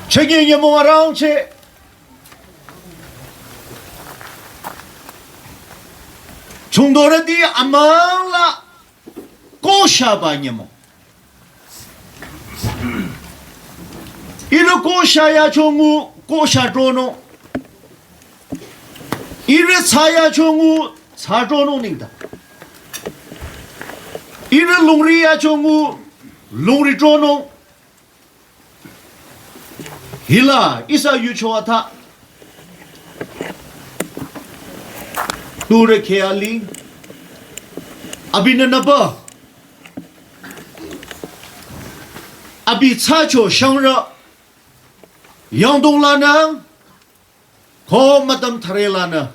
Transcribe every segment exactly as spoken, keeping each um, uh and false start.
Chünye nyümong arangcheh. Chungdorüti amüla koshaba nyümong. Ihrü kosha yacho ngu kosha tronung. Ihrü tsa yacho ngu tsa tronung nengdang. Ihrü longri yacho ngu longri tronung. Hila ihsa yucho atha. Turü kheh ali. Abinü nüba. Abi tsacho shangrü. Yangdong lanü. Ko mütam thüre lanü.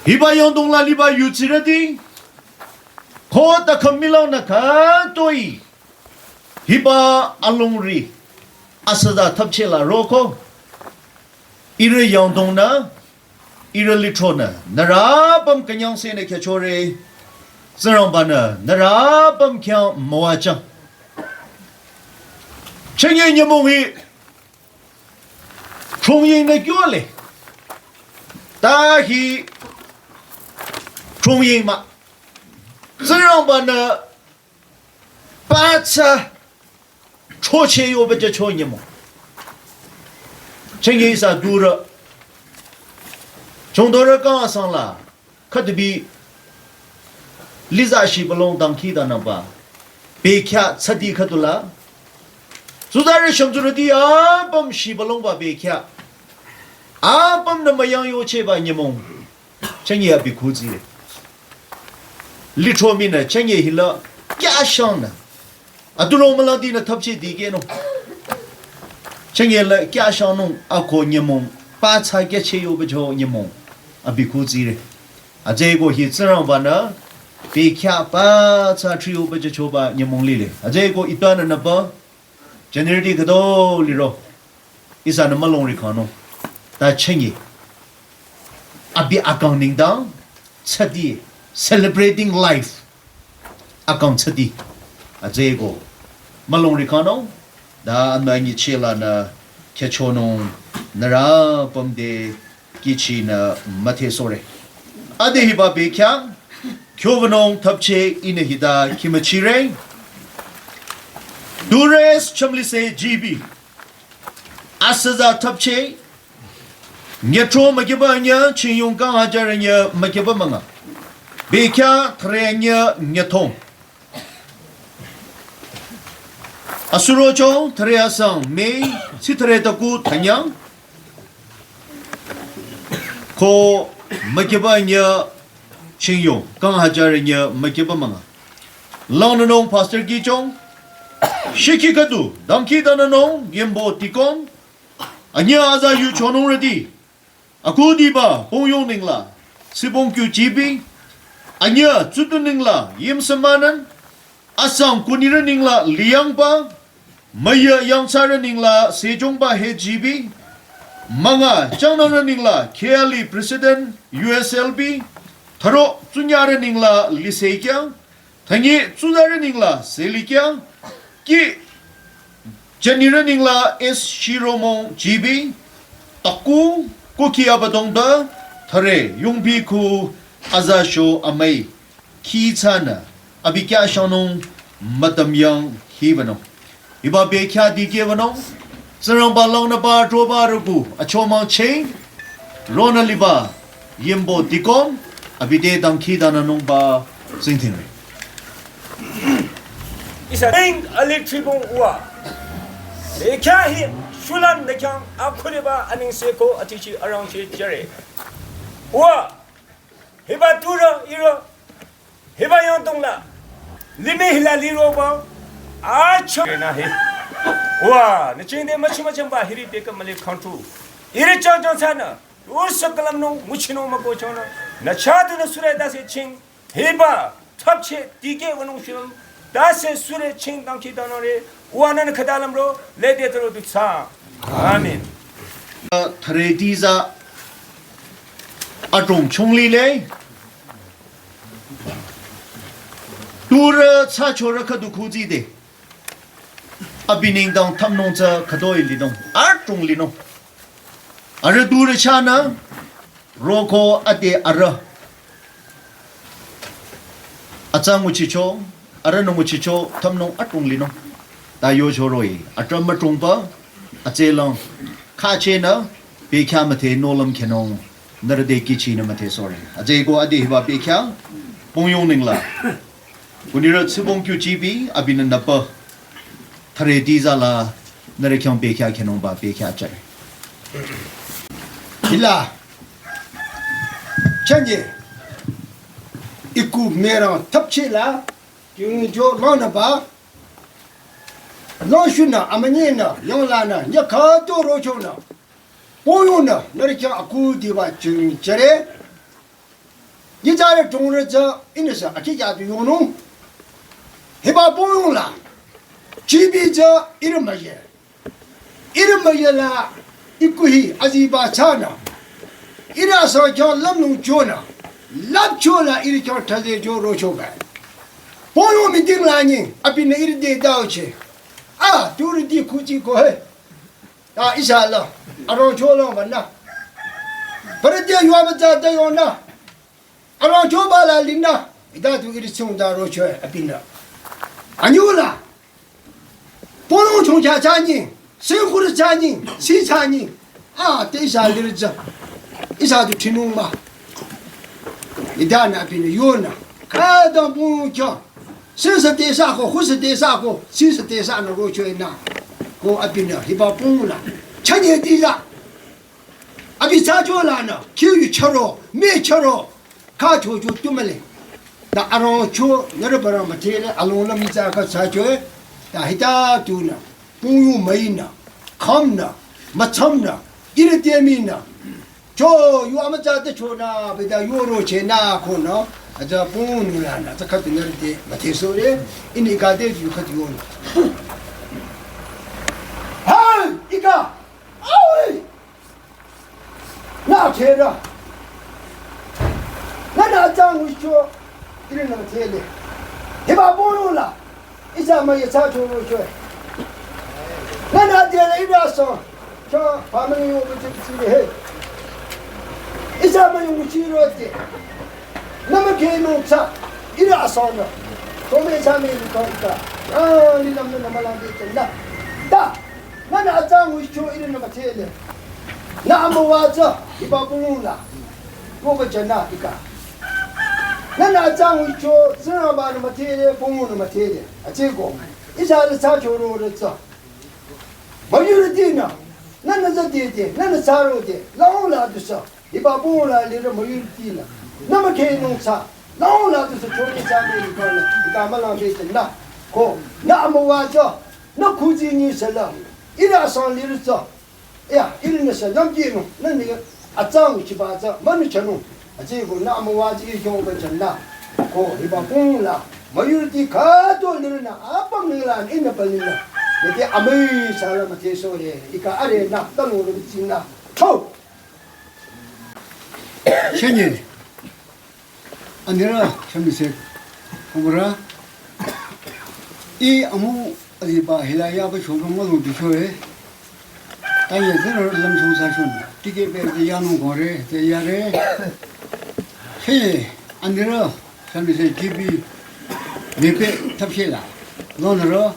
Hiba yangdong la liba yutsirüti. Ko ta khamilang nü khütoi. Hiba alongri. Asüda thapcheh la roko. Ihrü yangdong nü. Ihrü litro nü. Nührü apüm künyangsehnü khyüchore. Tsingrangba nü. Nührü apüm khyang müwajüng. Chünye nyümong hi. Chongying nü kyole. Ta hi chongying mah. Tsingrangba nü pathsa chocheh yoba jücho nyümong. Chünye ihsa durü. Chungdorü kang asang la. Khüdubi liza shibülung dangkhidangnangba. Bekhyah tsüti khüdula. Tsuzarü shümtsurüti apüm shibülungba bekhyah. Apümnü müyang yochehba nyümong. Chünye abi khutsire. Litro minü chünye hila kyashangnü. Aturong müladinü thapcheh dikehnung. Chünye la kyashangnung ako nyümong. Pathsa kyacheh yoba jücho nyümong. Abi khutsire. Atsüko hi Tsingrangba nü. Bekhyah pathsa thriyoba jüchoba nyümong lile. Atsüko itanü nüba. January khüto liro. Ihsanü mülongri khanung. Ta chünye. Abi akang nengdang. Tsüti. Celebrating life. Akang tsüti. Atsüko. Mülongri khanung. Ta anü nyicheh lanü. Khyüchonung. Nührü apüm te. Kihchinü müthehsohre. Ade hiba bekhyah, khyübanung thapcheh ihnü hita khimüchire. Dures chamlise jibi. Asüza thapcheh. Nyetro mükiba anyü, chingyung kang hajar anyü mükiba münga. Bekhyah thüre anyü nyetong. Asurocho thüre asang me si thüre taku thanyang. Ko mükiba anyü chingyung kang hajar anyü mükiba münga. Langnünung Pastor Kichong. Shiki khüdu dangkhidangnangnung yimbo tikon. Anyü aza yuchonungrüti. Akhudiba pongyong ningla, sibong kyu jibi, anyü tsutu ningla, yim semanan, asang kunirü ningla, liyangba, müyü yangthsarü ningla, sejongba he jibi, münga changnangrü ningla, K L E President, U S L B, thüro tsunyarü ningla, lisekyang, Thangi tsuzarü ningla selikyang ki janirü ningla S Shiromong jibi taku kuki abadongda thare yungbi ku azasho amai ki tsana abi kya shanung matam yang hibanung. Iba be kya dikeh banung. Tsingrangba langnüba droba rüku achomang cheng ronü liba yimbo dikon abi te dangkhidangnangnungba tsingdhingre. Ihsa ning ali tribong uwa. Be kya hi shulan de kyang akhuriba aningse ko atichi arangse jüre. Uwa. Hiba turü ihrü. Hiba yangdong la. Limih hila liroba. Acha. Kena hi. Wa, nü chingde machi machamba hiri peka male khantu. Iri chang chang sana. Usa kalam nung, nguchinung mako chona. Na chatu na sure dase ching. Hiba, thapche, tige wanung shilum. Dase sure ching dangki danore. Uanan kadalam ro. Lede taro dutsa. Amen. Thareti za. Atom chungli le. Tura cha chora kadu kuzi de. Abi nengdang thamnung tsü khütoi linung, atung linung. Arüh durü chanü, roko ade arüh. Atsa nguchicho, arühnü nguchicho, thamnung atung linung. Ta yocho roh-i, atram matungba, atselang, khache nü, bekhyah müthe nohlüm khenung, nührü te kihchinü müthe sore. Atseko ade hiba bekhyah, pongyong nengla. Kunirü tsibong kyu chibi abinü nüpa. Thareti za la nührü khyang bekhyah khenungba bekhyah chare. Hila. Chanje. Iku merang thapche la. Yung jo lonaba. Longshunü, amanyinü, yonglanü, nyakhato rochonü. Poyonü, nührü khyang aku diba ching chare. Nyitsarü tungrü tsü, ihnü sü, akhi jatu yonung. Hiba poyong la. Chibi tsü, ihrü müye. Ihrü müye la, ikuhi, aziba chanü. Ihrü asang kyo lamnung chonü. Lapcho la, ihrü kyo thaze jo rocho ba. Poyong meeting la nyi, abinü ihrü de daoche. Ah, turi di kuchi ko he. Ta ihsa la, arong cho long ba na. Parade yuwa mütsa ta yong na. Arong cho ba la lin na. Ita tu iri chung da ro cho abinü. Anyu la. Polong chung cha cha nyi. Sing khu cha nyi. Si cha nyi. Ah, te ihsa lirü tsü. Ihsa tu chinung ma. Ita na abinü yonü. Khütang pung kyo. Sing sa te sa ko, khu sa te sa ko, si sa te sa nü rocho na. Ko abinü, hiba pung la. Chanye di la. Abi tsa cho lanü, kyu yu charo, me charo. Kha cho cho tu male. Ta arong cho, nührü barang müthe le, along la mi tsa kha tsa cho e. Ta hita tunü. Pung yu müinü. Khamnü. Mütsamnü. Ihrü te minü. Cho, yu amütsa te cho na, beda yu roche na ko na, aja pung nu la na, ta khat nührü te, müthe sore, ini ka te yu khat yu na. Hai, ika, aoi, na khe ra, na na chang wi cho, ini na te le, hiba pung nu la. Ihsa müye tsa cho ro cho. Nü nü de le ida so. Cho, pa mü yo bu chi chi he. Ihsa mü yo chi ro de. Nü mükeh nung tsa. Ida so nü. Cho me tsa me ni ko ta. Ah, ni nam nü ma la de chen da. Da. Nü nü tsa ngu cho ida nü müthe le. Nü amüwa tsa. Hiba pung la. Ko ba chen na ika. Nü nü tsa ngu cho, sü na ba nü müthe le, pung nü müthe le. Atseko, ihsa le tsa cho ro le tsa. Müyurüti nü, nü nü za de de, nü nü tsa ro de, la ong la du sa. Hiba pung la lirü müyurüti la. Nü mükeh nung tsa, la ong la du sa cho ni tsa ni ka la, ka ma la de de la. Ko, nü amüwa tsa, nü kuzi ni sa la. Ida sang lirü tsa. Ya, ihrünü sü lamki nung, nü ni atsang chiba tsa, manu chanung. Atseko nü amüwa tsi iri kyong ba chanla. Ko, hiba pung la, müyurüti khüto lirü nü, apüm nü la, ihnü ba nü la. Nü te amüi sa la müthe sore, ika are nü, ta nung nü tsi nü. Cho! Shenye. Anira, shamisek, kumura. I amu aziba hila ya ba shokang ma lu di shoe. Ta ye zero lam shong sa shon. Tike pe de ya nung kore, de ya re. She, anira, shamisek gibi. Me pe tap she la. Lo nara.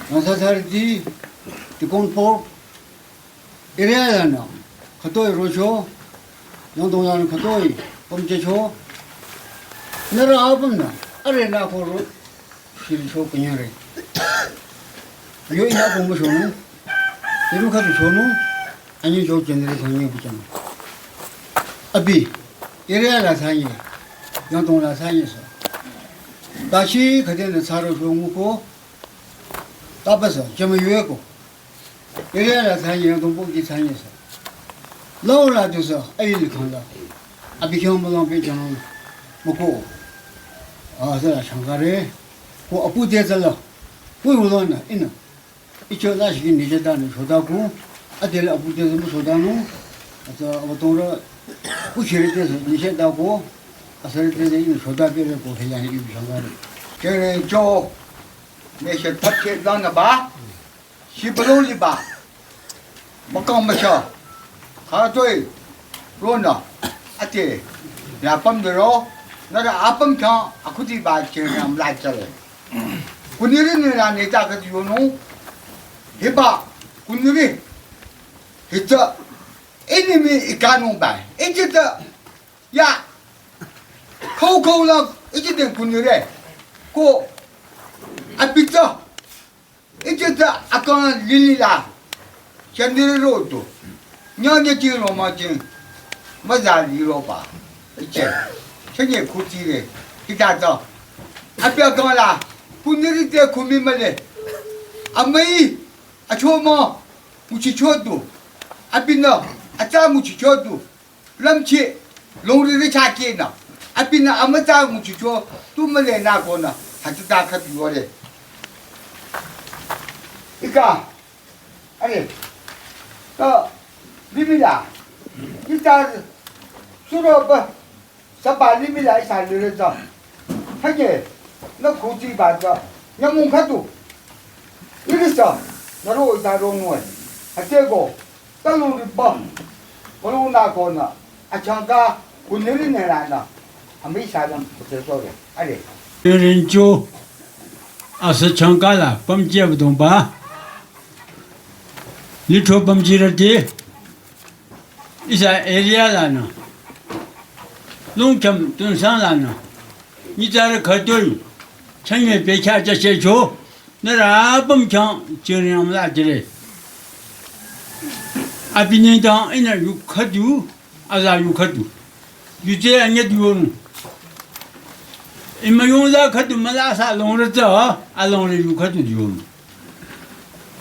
Nasa sar di, di kon po. Area lanü khütoi rocho, yangdong lanü khütoi pümchecho, nührü apümnü, are la ko ro, shiricho künyare. Yo ina pümchonung, iru khüdu chonung, anyi jo jendri khonye buchang. Abi, area la sanye, yangdong la sanye sa. Tashi khüdenü saro chongu ko, tapasa, jama yue ko. Area la sanye, yangdong po ki sanye sa. Laura dusü, ayi likhang la. Abi khyang mülang pe jang müko. A, zala shangkare. Ko apu de zala. Ko yulana, ina. Icho la shi ni jada ni shoda ko. Adela apu de zama shoda no. Ata abatora. Ko shiri de ni jada ko. Asari de ni shoda pe ko hela ni shangkare. Kere jo. Mesha tapche dana ba. Shi balong liba. Makang masha. Khatoi. Rona. Ate. Ya pam de ro. Nara apam khyang akhuti ba che nam la chale. Kuniri ni la ni ta ka yo no. Hiba. Kuniri. Hita. Enemy ikano ba. Ejita. Ya. Kau kau la. Ejita kuniri. Ko. Apita. Iche ta akang lili la. Chandiri ro tu. Nya nya chi ro ma chi. Ma za li ro ba. Iche. Chenye kuti re. Kita ta. Abi akang la. Kuniri te kumi male. Amai. Acho ma. Muchi cho tu. Abi na. Ata muchi cho tu. Lamchi, longri ri chaki na. Abi na amata nguchicho, tu male na ko na, hati ta khat yore. Ika, are, ta, limila, ita, suro ba, saba limila isa lire ta. Hage, na kuti ba ta, nyamung khatu. Irisa, na ro ita ro nue. Hate go, Talung ri bam. Palung na ko na. Achangka kuniri ne ra na. Ami sa dam ko te so re. Are. Rincho. Asa changka la pamji abdong ba. Litho pamji ra de. Isa area la na. Lungcham tunsang la na. Ni ta ra khatoi. Chanye pe kya cha che cho. Nara apüm khyang chingri amla jire. Abi nengdang ina yu khüdu, aza yu khüdu. Yu je anya du yonu. Ima yong za khüdu mala sa long re za, a long re yu khüdu du yonu.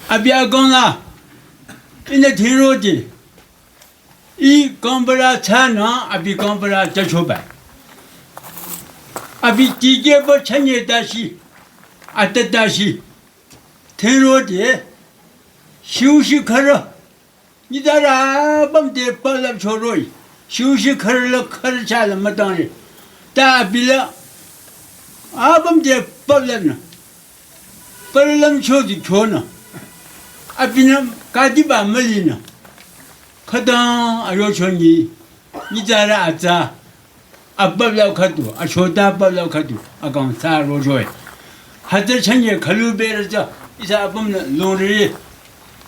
Abi akang la, ina thiro je. I kambara chana abi kambara chachoba. Abi tige ba chanye dashi, ata dashi. Tenro de, shiushi khara. Nidara bam de palap choroi. Shiushi khara la khara chala matang re. Ta abi la, abam de palap na. Parlam cho di cho na. Abinam kadi ba mali na. Khadang ayo cho ni. Ni zara atsa. Abab lau khatu. Achota abab lau khatu. Akang sa ro joy. Hata chanye khalu be ra cha. Isa abam na long re.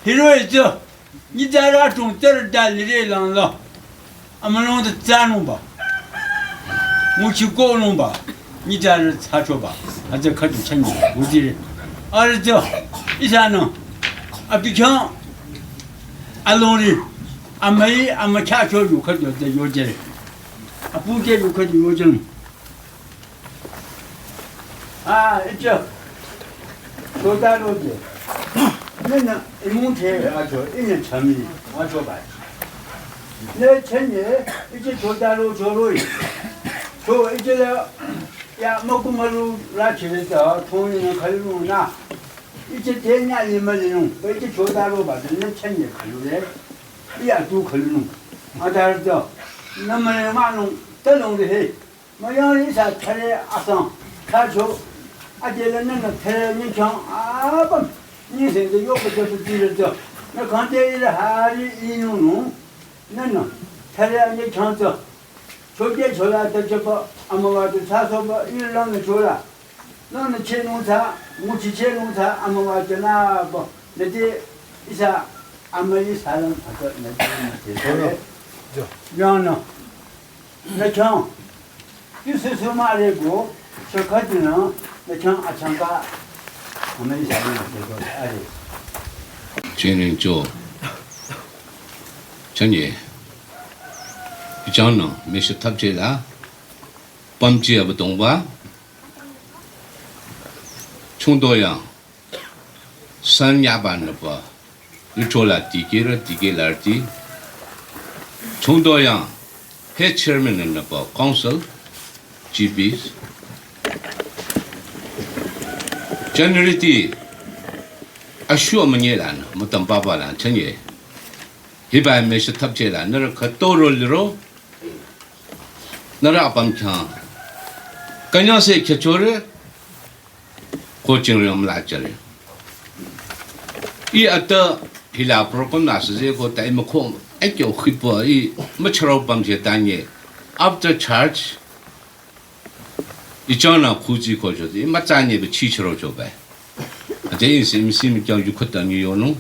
Hiro e cha. Ni zara tung ter da li re lang la. Amalong da tsa nung ba. Muchi ko nung ba. Ni zara tsa cho ba. Aza khatu chanye. Wuzi re. Ara za. Isa no. Abi khyang. Along re. Amai, ama kya cho yu khatu za yo je. Apu je yu khatu yo je. Ah, icha. Chota lo je. Nena, imun the, acho, ina chami, acho bai. Ne chenye, icha chota lo cho lo yi. Cho, icha la, ya, maku malu, la chile ta, thong ni na khali lu na. Icha te nya ni ma ni nung, icha chota lo ba, ne chenye khali le. Ya tu khali nung. Adar ta, na ma ne ma nung, ta nung de he. Mayang isa thare asang, thacho, adela nana thare ni chang, abam, ni se de yo ko de ti de, na kan de ila hari inu nu, nana, thare ni chang zo, cho de cho la de cho ba, ama wa de cha so ba, ila na cho la, nana che nu cha, mu chi che nu cha, ama wa de na ba, na de, isa, ama isa la, na de, na de, yang na. Nachang, yu su su ma re go, shakha dinang, nachang achang ka, ama isa ma re go, are. Chingring cho, chanye, ichang nang, me shi thap che la, pam chi abdong ba, chung do yang, san ya ba na ba, Yu cho la tike ra tike lar ti. Chungdo yang, head chairman nü nüpa council, G Ps, January ti, ashu amanye la nü, mütam papa la, chanye. Hiba me shi thap che la, nührü khütoro liro, nührü apüm khyang. Kanyang se khyachore, ko chingri amla chare. I ata hila program nü süze ko ta i mükho, ai kyo khipa i mücharo pam che tanye. After church, i chana khuji ko jo, i mütsanye be chi charo jo be. Ate i sim sim kyang yu khata nyi yo no.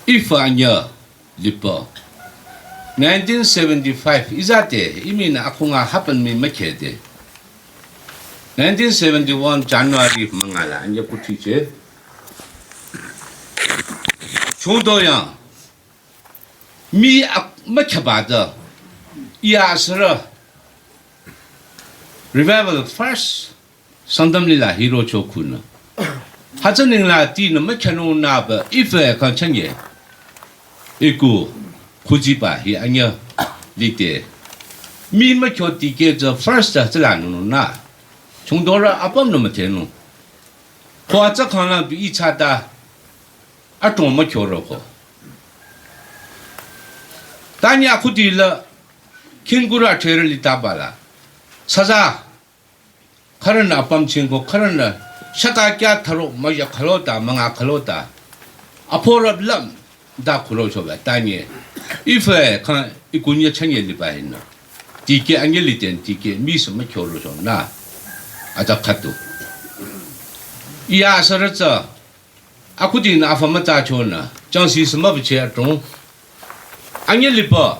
Ifa anya lipa. Nineteen seventy-five, izate, imi nü akhunga happen mi makhede. Nineteen seventy-one January mangala, anya kuthi che. Chungdo yang, mi ak-, makhaba da, iya asara, revival first, Sangtam lila hiro cho khunü. Hütsü ningla tinü mükhyano nüba ife kang chanye. Iku khujiba hi anya lite. Mi mükhyo tike tsü first tsü la nunu nü. Chungdorü apüm nü müthenu. Ko atsü khangla bi i chata atong mükhyo ro ko. Tanya khudila khingkura chere lita bala. Saza. Khürünü apüm chingko khürünü shaka kya tharo maya khalo ta manga khalo ta. Aporap lam da khulo choba tanye. Ife kang ikunye chanye liba hinü. Tike anye liten tike mi sü mükhyo ro cho nü. Ata khatu. Iya saratsa. Akhuti nü afa müta chonü, changsi sü mübiche atong. Anye lipa.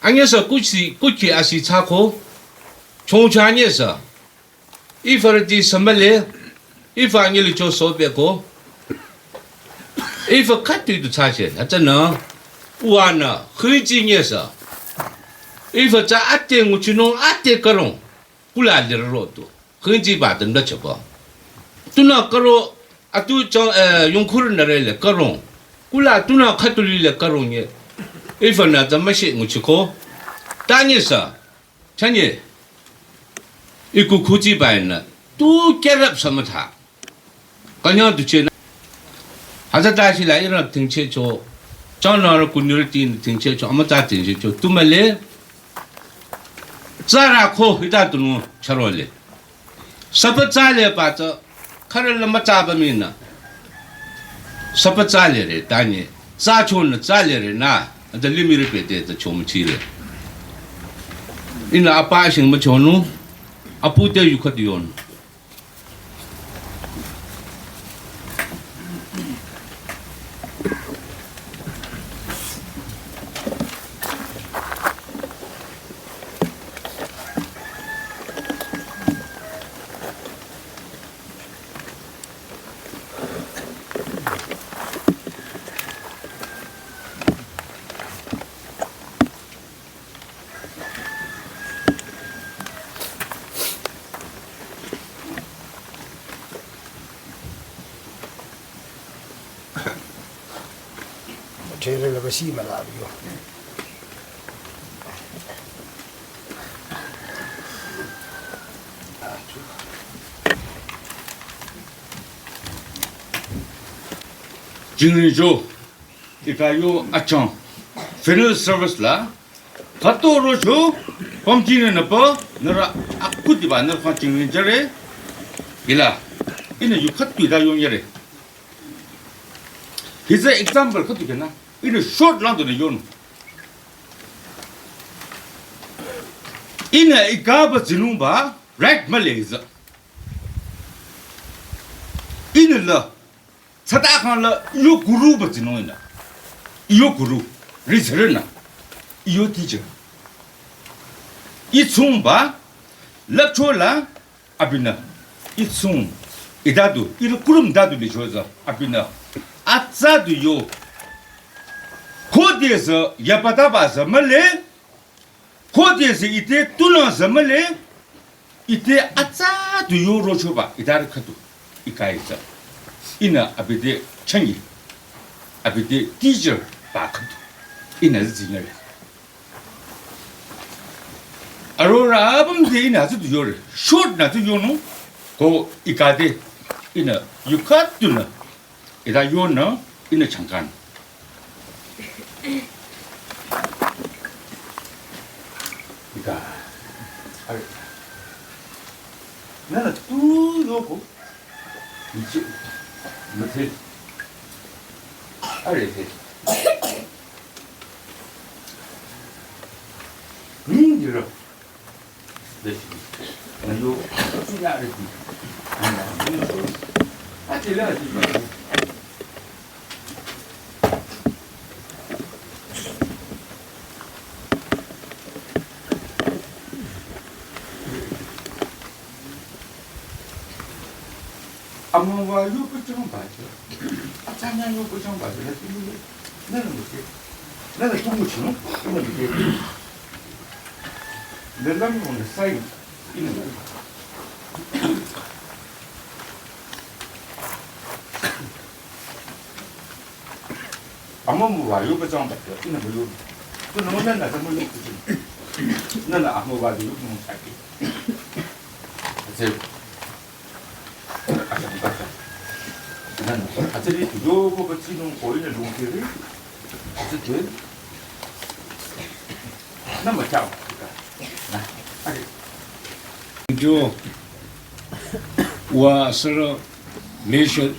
Anye sü kuchi, kuchi asi tsako. Chongcha anye sü. Ifa rati sü mühle. Ifa anye licho sobe ko. Ifa khatu du tsache. Hütsünü. Uwa nü. Khuji nye sü. Ifa tsü ate nguchinung ate karong. Kula lirü ro tu. Khünjiba tümda chaba. Tunü karo, atu chang, eh, yongkhur nü rele karong. Kula tunü khatuli le karong ye. Ifa nü tsü müshi nguchiko. Tanye sü. Chanye. Iku khujiba nü. Tu kerap sü mütha. Kanyang tu che na. Hütsü ta shi la irap tingche cho. Chang nü ro kunyur tin tingche cho. Amüta tingche cho. Tu mühle. Tsara ko hita tu nu charo le. Sapa tsale pa tsü. Khara la mütsaba mi nü. Sapa tsale re tanye. Tsa cho nü tsale re nü. Ata limih re pe te ta cho müchi re. Inü apa shing mücho nu. Apu te yu khat yon. Chere la basi malabiyo. Jingri jo. Ika yo achang. Funeral service la. Khato rocho, pamji ne napa, nührü akhudiba nührü khyang chingring jüre, ila, inü yu khatpü da yong yare. His example khatpü kena, inü short lang to ne yon. Inü ikaba zinungba, right male his. Inü la, Tsata khang la yo guru ba zinung ina. Yo guru. Rizare na. Yo teacher. I tsung ba. Lapcho la. Abinü. I tsung. I dadu. I kurum dadu le choza. Abinü. Atsa du yo. Kode za yapata ba za male. Khodesü ite tunü zümüle, ite atsa du yo rochoba, idarü khüdu, ikai tsü. Inü abi te changi. Abi te teacher ba khüdu. Ihnü zü zinyare. Arorü apüm te ihnü zü du yore. Short nü zü yonung. Ko ikade. Ihnü yukha dunü. Ida yonü. Ihnü changkan. Ika. Are. Nana tu yoko. Ichi. Mate. Are te. Ni dira. Desi. Nayo. Ina are ti. Ati la ti. Amüwa yo pachang ba. Achanya yo pachang ba. Nana tu mu. Nana tu mu chino. Nana tu mu. Nana mu sai. Amüwa yo pachang ba, ina ba yo. Tu nung nana ta mu yo kuchi. Nana amüwa yo nung saki. Ase. Ase, ase. Nana, ase ni tu yo ko kuchi nung ko ina lung kiri. Ase tu. Nana ma chao. Nana, ase. Yo. Wa sürü mesho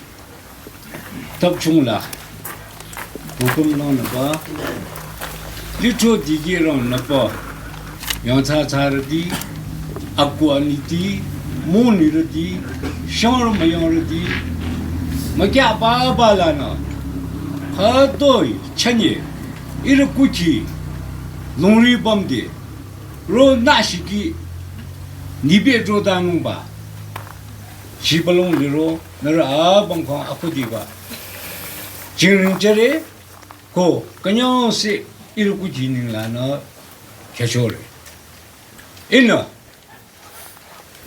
tapchung la. Hukum nang nüba. Litro dikehrü nüba. Yangthsa thsarüti. Aku aniti. Monirüti. Shangrü mayangrüti. Makya baba lanü. Khütoi chanye. Ihrü kuchi. Longri bamde. Ro nashiki nibe dro danungba. Shibalong liro nara abang khang akhudiba. Jingring jare ko kanyang se iruku jining la na kyachore. Ina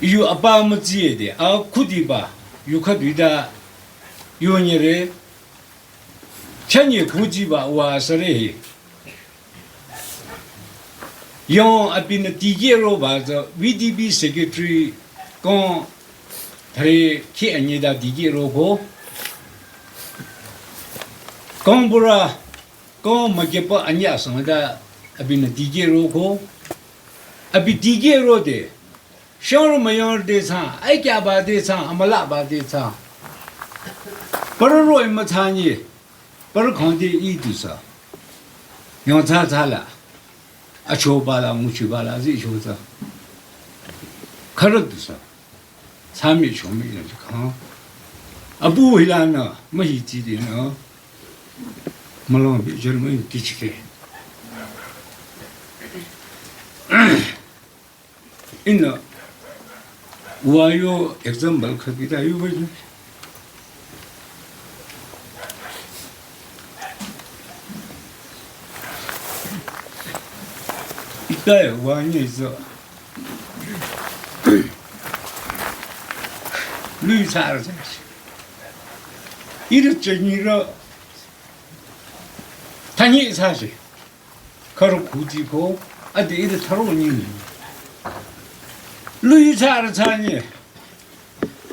yu apa maziye de akhudiba yu khadida yu nyere chanye khujiba wa sare he. Yong abinü dikehroba tsü V D P secretary kong thare khi anyida dikehroko. Kong bura kong makepa anya sangda abinü dikehroko. Abi dikehrode. Shangrü mayangrü de tsang, aikyaba de tsang, amülaba de tsang. Parü roh-i mütsanyi, parü khangde i du sa. Yangthsa thsala, achoba la, nguchiba la, zi chosa. Khürü du sa. Tsami chomi la khang. Abu hila na, mahi ti de na. Malong bi jor mahi ti chike. Ina, wa yo example kha kita yo ba yo. Ita ya wa ni zo. Lui sa ra sa. Ira chani ra. Tani sa shi. Khürü khuji ko, ade iri tharo ni. Lui tsar tsani.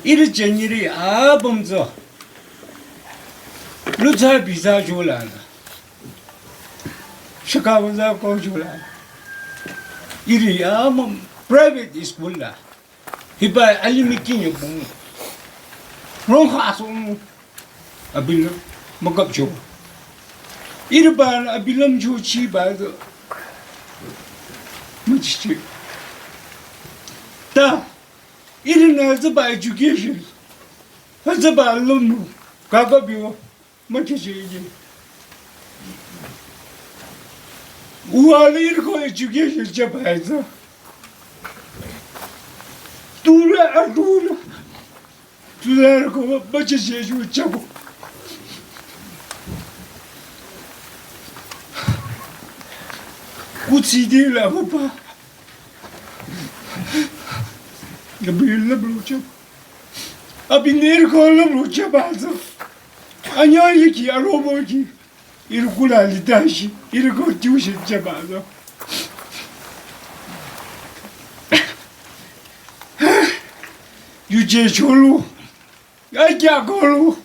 Iri cheniri abam zo. Lu tsa bi tsa chola na. Shaka ba za ko chola. Iri amam private school la. Hiba alimi kinyo bung. Rong kha sung. Abilam makap cho. Iri ba abilam cho chi ba zo. Machi chi. Ta. Iri na zaba education. Zaba lum. Kaka biwa. Machi chi ji. Uwa le iri ko education cha ba zo. Tura a tura. Tuzarü ko ba bache che ju chabo. Kutsi de la papa. Abi la bro chabo. Abi ner ko la bro chabo. Anya yiki arobo ki. Ihrü kula litashi, ihrü ko tuition jebalo. Yuje cholu, akya kolu,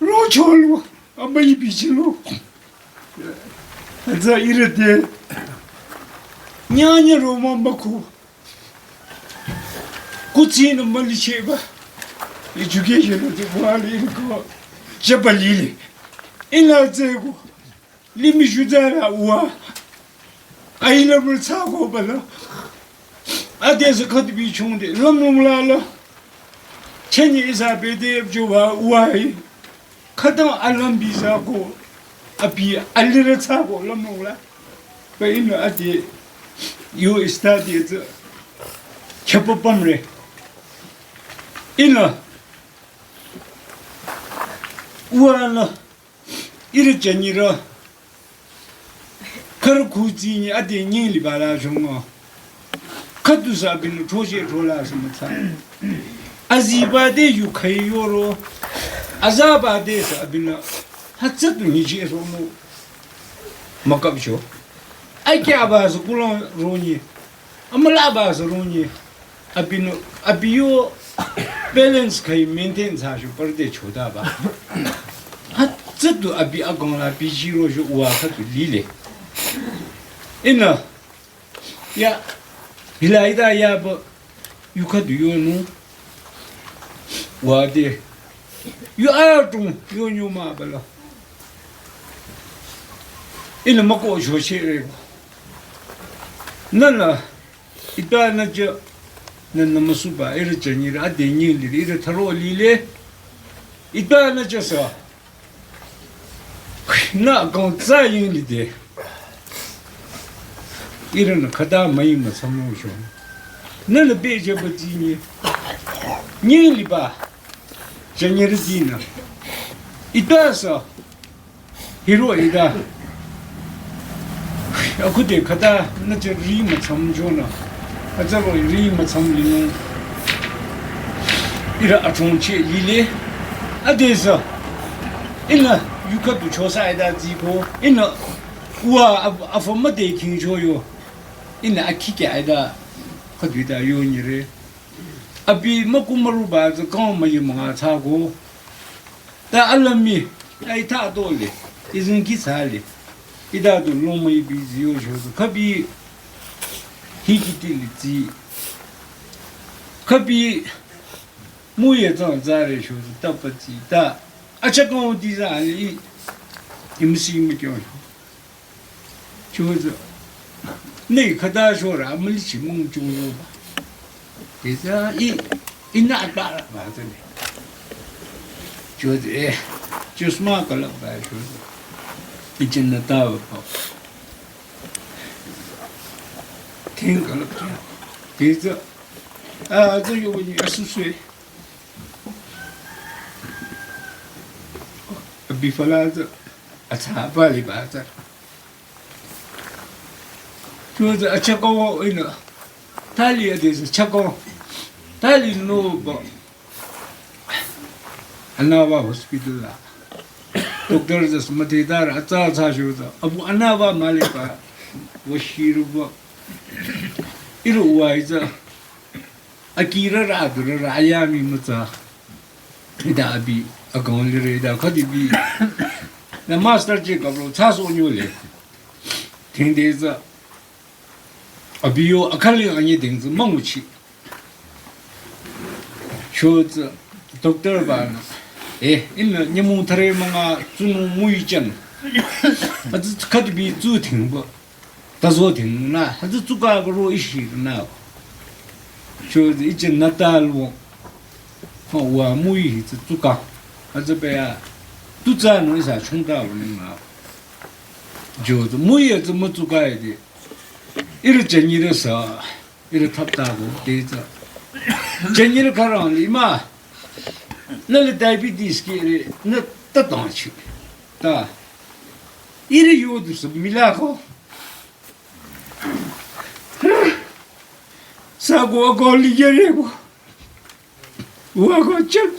ro cholu, amai bichilu. Atsa ihrü te, nyanya roma maku. Kutsina malicheba. Education of the world in ko. Jabali le. Ina tseko. Limi shudara wa. Aila mul tsako bala. Ade se khatbi chungde. Lam nung la la. Chenye isa bede juba wa. Khütang alam bi tsako, abi alirü tsako lamnung la. Ba ina ade yo study tsü khepapamre. Ina uwa la ihrü janyirü. Khürü khutsini ade nying liba la shungo. Khüdu sa abinü thoshe thola sa mütsa. Aziba de yu khai yoro. Azaba de sa abinü. Hatsatu ni je romo. Makapcho. Akya ba sa kulong roni. Amala ba sa roni. Abinü, abi yo balance khai maintain sa shu par de choda ba. Hatsatu abi agong la bi jiro shu wa khüdu lile. Ina, ya, hilaida ya ba, yu khüdu yo nu, wa de, yu a tung, yo nyu ma ba la. Ina mako sho che re. Nana, Ita na cha, na na masuba, ihrü janyirü, ade nying lire, ihrü tharo lile. Ita na cha sa. Na kong tsa ying lide. Ihrü na khüta mai ma samu sho. Na na be cha ba ji ni. Nying liba. Janyirü ji na. Ita sa. Hiro ida. Akhude khüta na cha ri mütsam jona. Atsaro ri mütsam linung. Ihrü achong che lile. Adesa. Ina yu khüdu chosa ida ziko. Ina uwa af-, afa made king choyo. Ina akike ida. Khüdu ida yo nyire. Abi maku maruba tsü kang mayi manga tsako. Ta alami, ai ta to le, izin ki sa le. Ida tu long mayi bi ziyo sho tu. Kabi hiki ti li zi. Kabi mu ye zang za re sho tu, ta pa zi, ta. Acha kong ti za le, i, i mu si mu kyo. Choza. Ne khüta shora, amali chi mung chung yo ba. Teza i, ina ta la ba zane. Choza, eh, chusma kala ba choza. Ichin na ta ba pa. Ting kala pa. Teza. A, zo yo ni asu sui. Abi fala zo. Acha ba li ba za. Choza achako ina. Tali adesa chako. Tali no ba. Anava hospital la. Doctor za sumati dar atsa atsa choza. Abu anava mali ba. Washiru ba. Iru wai za. Akira ra du ra ra ayami mutsa. Ida abi akong lire ida khadi bi. Na master che kabro tsa so nyo le. Tengde za. Abi yo akali anyi deng zi mangu chi. Sho zi doctor ba na. Eh, ina nyamung thare manga zunu mui chan. Azi khadi bi zu ting ba. Tazo ting na, hazi tsuka karo ishi na. Cho zi ichi nata lo. Wa mui hi zi tsuka. Hazi pe ya. Tu tsa no isa chungta lo na. Cho zi mui ya zi mu tsuka ya de. Iri janyirü sa. Iri thapta ko de zi. Janyirü karang li ma. Na le diabetes ki ri na ta tang chi. Ta. Iri yo du sa mila ko. Sa ko ko li ye re ko. Wa ko chen.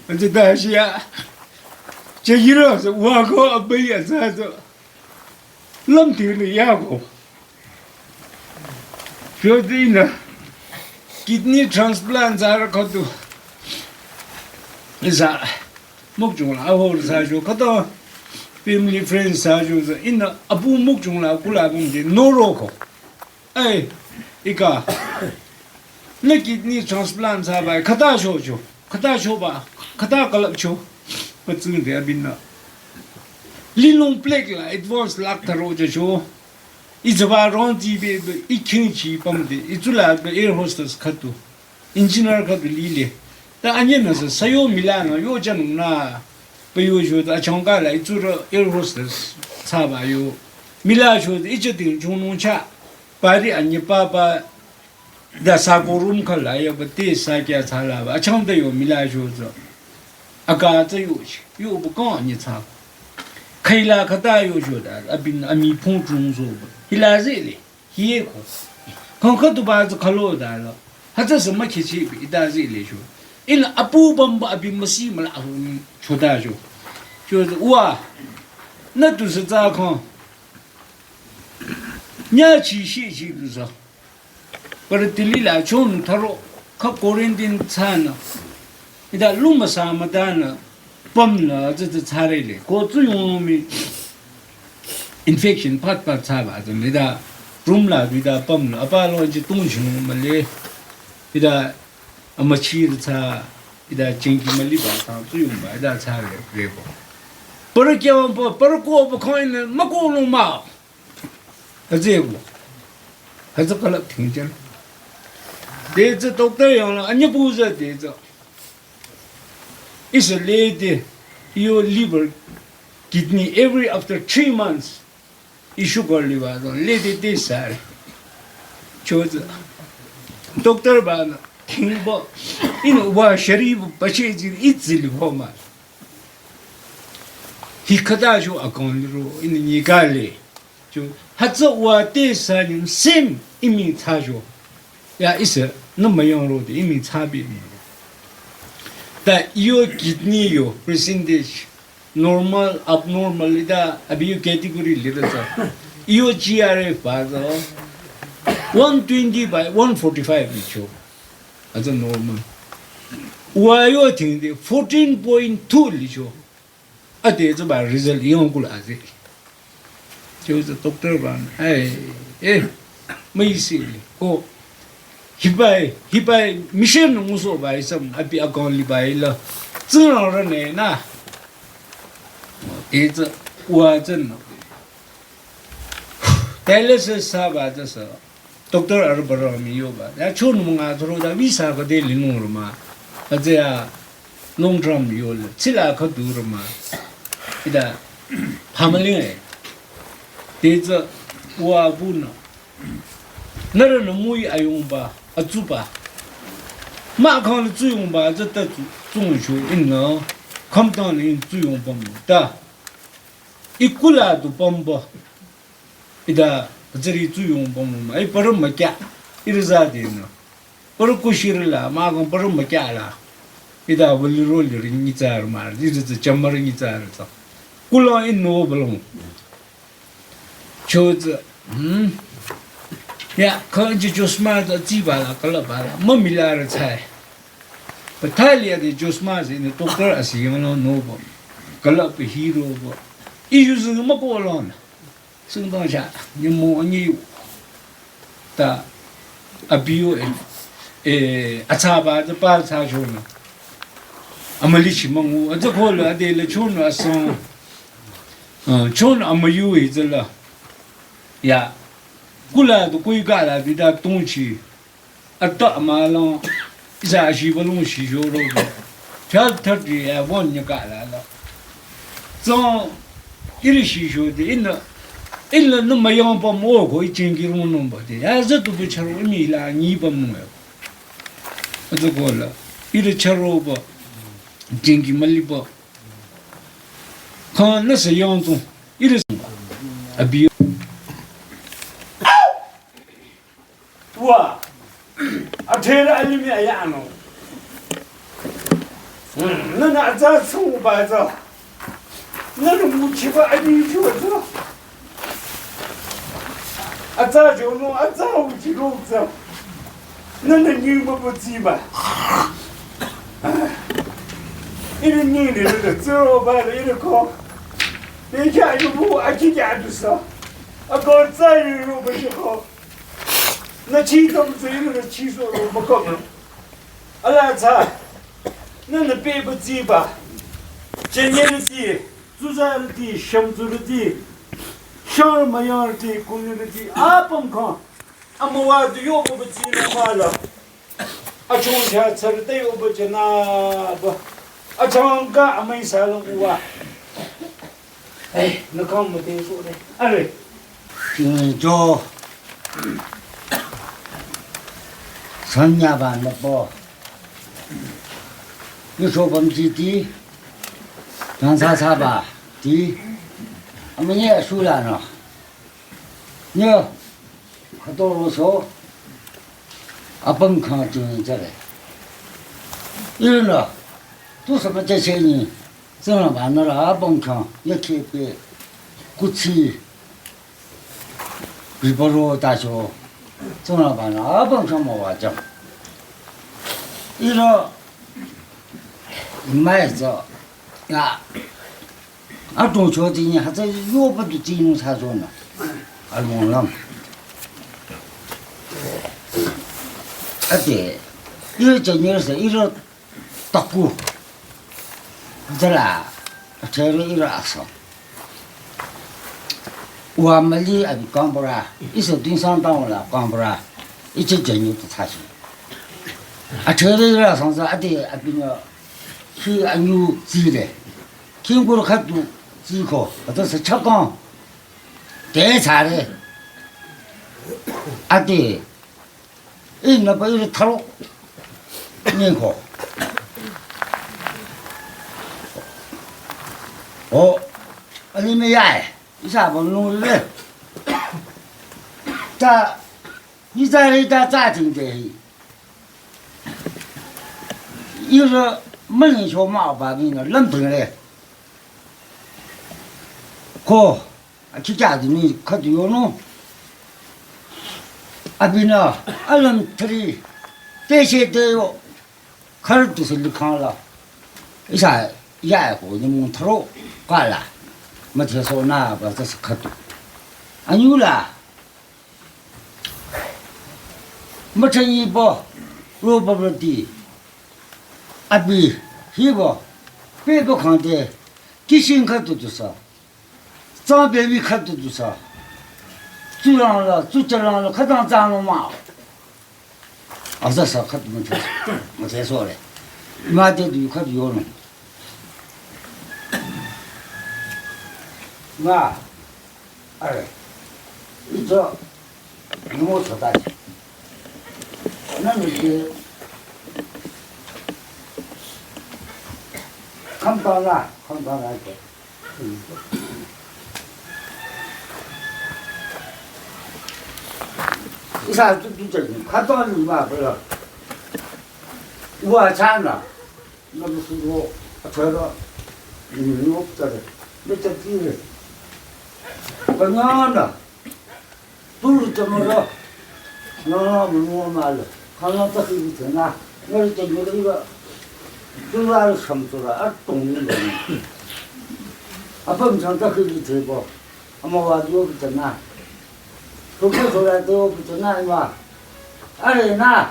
Ati da shi ya. Che yirü sü wa ko abai ya sa sü. Lam ti ni ya ko. Shuti na kidney transplant sa ra khatu. Sa mukchung la ho sa ju khatu. Family friends sa ju sa ina abu mukchung la kula bum ji no ro ko. Ai, ika. Na kidney transplant sa bai khata sho cho. Khata sho ba. Khata kalap cho. Patsung de abin na. Lilong plek la advance lak tharo ja cho. Itsü ba rong ji be be i king chi pam de. Itsu la be air hostess khatu. Engineer khatu lile. Ta anye na sa sayo mila na yo janung na. Pe yo jo ta chong ka la itsu ro air hostess sa ba yo. Mila jo de icha ding chung nung cha. Pari anye papa da sa ko room khala ya ba te sa kya sa la ba chang da yo mila jo zo. Aga za yo chi yo bu ko anye cha. Khaila khata yo jo da abin ami phung chung zo ba. Hila ze le. Hi ye ko. Khang kha tu ba za khalo da la. Ha za sa ma khe chi bi da ze le jo. In apu bam ba abin ma si ma la hu ni cho da jo. Jo wa. Na tu sa za khang. Nya chi shi chi du sa. Par tili la chon tharo kha quarantine tsana. Ida luma sa ma dana pam la za za tsare le. Ko zu yong mi infection pat pat tsa ba za mi da room la du da pam la apa lo ji tung chi ma le. Ida ama chi ri tsa ida ching ki ma li ba sa zu yong ba ida tsa re re ko. Par kya wang pa par ko ba khoi ne ma ko lo ma. Hütsüeko. Hütsü kalap thingchang. Detsü doctor yang la anya puza detsü. Is a lady, your liver, kidney, every after three months, issue kor liver don lady de sar. Choza. Doctor ba na thingbo in wa shari bu pache ji itzili homa. Hi khata shu akon ro in ni gale. Ju hütsü wa te sa nyum sim imi tsa jo. Ya isa na ma yong ro de imi tsa bi mi. Da yo kidney yo percentage normal, abnormal ida abi yo category le da sa. Yo G R F ba zo one twenty by one forty-five li cho. As a normal. Wa yo ting de fourteen point two li cho. Ade zü ba result yong kula zi. Choza doctor ba ai eh mai si ko hibai hibai mission nguso ba isam abi akon li ba ila. Zeng rang ra ne na. Detsü wa zeng. Dialysis sa ba zü sa. Doctor arüh barü mi yo ba. Ya chon mung a thro da visa ka de li nung rü ma. Ka zü ya long term yo le. Tsila ka du rü ma. Ida family e. Detsü wa bu na. Nara na mui ayong ba, atsu ba. Ma kang le tsuyong ba, zü ta tsu, tsung shu in na. Kam tang le in tsuyong ba mu. Da. I kula du pam ba. Ida zeri tsuyong pam ma, i parü ma kya, iri za de na. Parü kushir la, ma kang parü ma kya la. Ida wali ro li ri ni tsar ma, iri za chamar ni tsar sa. Kula in no balong. Choza, hmm. Ya, kang ji chosma za zi ba la, kala ba la, ma mi la ra tsai. Pathalia de chosma zi ni doctor asi yang no no ba. Kala pe hero ba. I yu zi ma ko lon. Singdong sha, nyimu anyi yu. Ta, abiyo e, e, atsaba, ta pa tsa shona. Amali chi mangu, atsa kola, adela chona asong. Ah, chona amayu e zala. Ya, kula tu kui kala, bida tongchi. Ata ama lang, isa shi balong shi shoro ba. Twelve thirty ya won nya ka la la. Zong, iri shi sho de, ina, ina na ma yang pa mo ko i ching ki rung nung ba de. Ya za tu bu charo mi la ni ba mo ya. Aza ko la, iri charo ba, ching ki mali ba. Kang na sa yang zong, iri sa. Abi. Wa, a thera alimi a ya no. Hmm, na na za su ba za. Nühnü nguchiba anyi chiwa tsü. Atsa jonung, atsa uchi longtsü. Nühnü nyingba pütsiba. Ihnü nyingnü nühnü tsüroba le ihnü ko. Bekya yubu akikya dusa. Ako tsü yubu shiko. Nü chi tong tsü ihnü nü chi so ro mükong. Ala tsü. Nühnü pe pütsiba. Chenyerüti. Tsuzarüti, shümtsurüti, shar mayarüti, kunyurüti, apüm khyang, amüwa du yoba pütsinü mah la. Achong cha tsarüti yoba chanaba. Achangka amüi salang uwa. Eh, nü kang müte so de. Are. Chingcho. Sanyaba nüpo. Nü shobam jiti. Yang sa sa ba ti. Amünyi asula no. Nyo. Khütoro so. Apüm khyang ching chale. Ihnü. Tu sa ma che che ni. Tsingrangba nührü apüm khyang. Ye khe pe. Kuchi. Bibaro tacho, Tsingrangba nü apüm khyang müwajüng. Ihnü, mai tsü, ya, adrong cho tinyi hütsü yoba du tinung sa cho nü. Along lam. Ade, ihnü chenyerüse, ihnü Taku. Dala, athero ihrü asang. Uwa müli abi kangpura, ihsa tingsang tangla kangpura, iche jenyu tu thashi. Athero ihrü asang sa ade abinü, hi anyu zile. Kingkur khatu ziko, ata sa chakang. Te thare. Ade, Ihnü ba ihrü tharo. Nyingko. O, ani me ya e. Ihsa ba nung le. Ta, ihsa re ta ta ting de. Ihrü mani cho ma ba mi nü lam ting le. Ko. Achikya dini khüdu yonung. Abinü, alam thri, te she te yo, khar tu se likhang la. Ihsa, ya ko ni mung thro, ka la. Müthe so nü ba tsü khüdu. Anyu la. Müthe yi bo, ro ba ba di. Abi, hi bo, pe bo khang te, kishin khüdu tu sa. Tsang baby khüdu du sa. Tsulang la, tsuchalang la, khütang tsang lo ma. Aza sa khüdu müthe, müthe so le. Ma de du khüdu yo no. Nga. Are. Ito. Nimo sa ta. Na mi de. Kham ta la, kham ta la ke. Ihsa tu tu chai, khütang ni ma pala. Uwa chana, na bu su ro, athara, ni ni op ta de, ne ta ti ne. Banana. Tulu tümüla, nana münua mala, khana ta khi bitena, ngari ta ngari ba, tula sham tula, a tong ni ba. Apüm chang ta khi bite bo, ama wa dio bitena. Tokyo tula dio bitena ima. Are na.